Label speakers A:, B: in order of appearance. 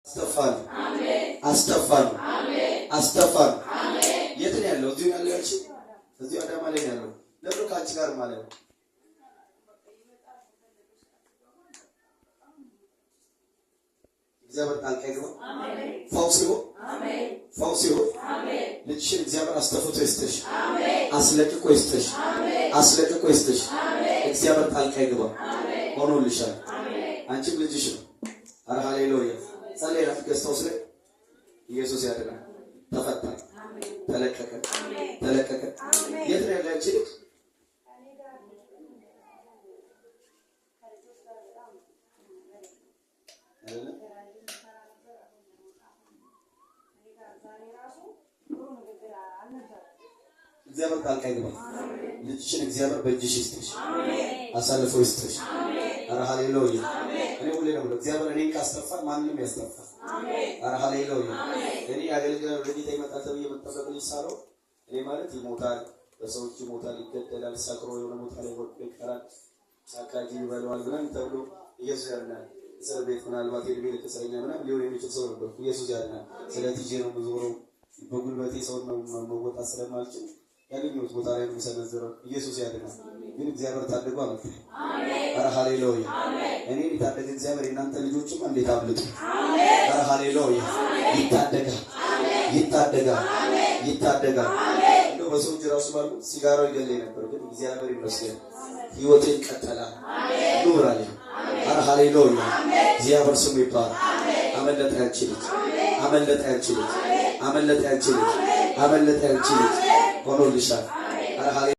A: አስተፋሉ፣ አስተፋሉ፣ አስተፋሉ። የት ነው ያለው? እዚሁ ያለው ያልሽ? እዚሁ አዳማ ላይ ነው ያለው። ለምን ከአንቺ ጋር ማለት ነው? እግዚአብሔር ጣልቃ ይግባ። ፈውስ ይሁን፣ ፈውስ ይሁን። ልጅሽን እግዚአብሔር አስተፍቶ ይስጥሽ፣ አስለቅቆ ይስጥሽ፣ አስለቅቆ ይስጥሽ። እግዚአብሔር ጣልቃ ይግባ። ሆኖልሻል። አንቺም ልጅሽ ነው። ኧረ ሃሌሉያ። ጸለይላት ገዝተው ስለ ኢየሱስ ያድናል። ተፈታ፣ ተለቀቀ፣ ተለቀቀ። የት ነው ያለ አንቺ ልጅ? እግዚአብሔር ጣልቃ ይግባ። ልጅሽን እግዚአብሔር በእጅሽ ይስጥሽ፣ አሳልፎ ይስጥሽ። ኧረ ሃሌሉያ። እኔ ሁሌ ነው እግዚአብሔር እኔን ካስተፋ ማንንም ያስተፋል። ኧረ ሃሌሉያ። እኔ ያገለግላል ወደ ጌታ ይመጣል ተብዬ መጠበቅ ልጅ ሳለው እኔ ማለት ይሞታል፣ በሰዎች ይሞታል፣ ይገደላል፣ ሰክሮ የሆነ ቦታ ላይ ወድቆ ይቀራል፣ ጫካ ጅብ ይበለዋል ምናምን ተብሎ ኢየሱስ ያድናል። እስር ቤት ምናልባት የእድሜ ልክ እስረኛ ምናምን ሊሆን የሚችል ሰው ነበር። ኢየሱስ ያድናል። ስለ ትጄ ነው የምዞረው፣ በጉልበቴ ሰውን መወጣት ስለማልችል ያገኘሁት ቦታ ላይ ነው የምሰነዝረው። ኢየሱስ ያድናል። ግን እግዚአብሔር ታድጎ አመጣኝ። ኧረ ሃሌሉያ! እኔን የታደገ እግዚአብሔር የእናንተ ልጆችማ እንዴት አብልጡ! ኧረ ሃሌሉያ! ይታደጋል፣ ይታደጋል፣ ይታደጋል። እንደው በሰው እጅ ራሱ ባሉ ሲጋራው ይገለኝ ነበር፣ ግን እግዚአብሔር ይመስገን ህይወቴን ቀጠላ ኑር አለ። ኧረ ሃሌሉያ! እግዚአብሔር ስሙ ይባረክ። አመለጠ ያንቺ ልጅ፣ አመለጠ ያንቺ ልጅ፣ አመለጠ ያንቺ ልጅ፣ አመለጠ ያንቺ ልጅ። ሆኖልሻል። ኧረ ሃሌ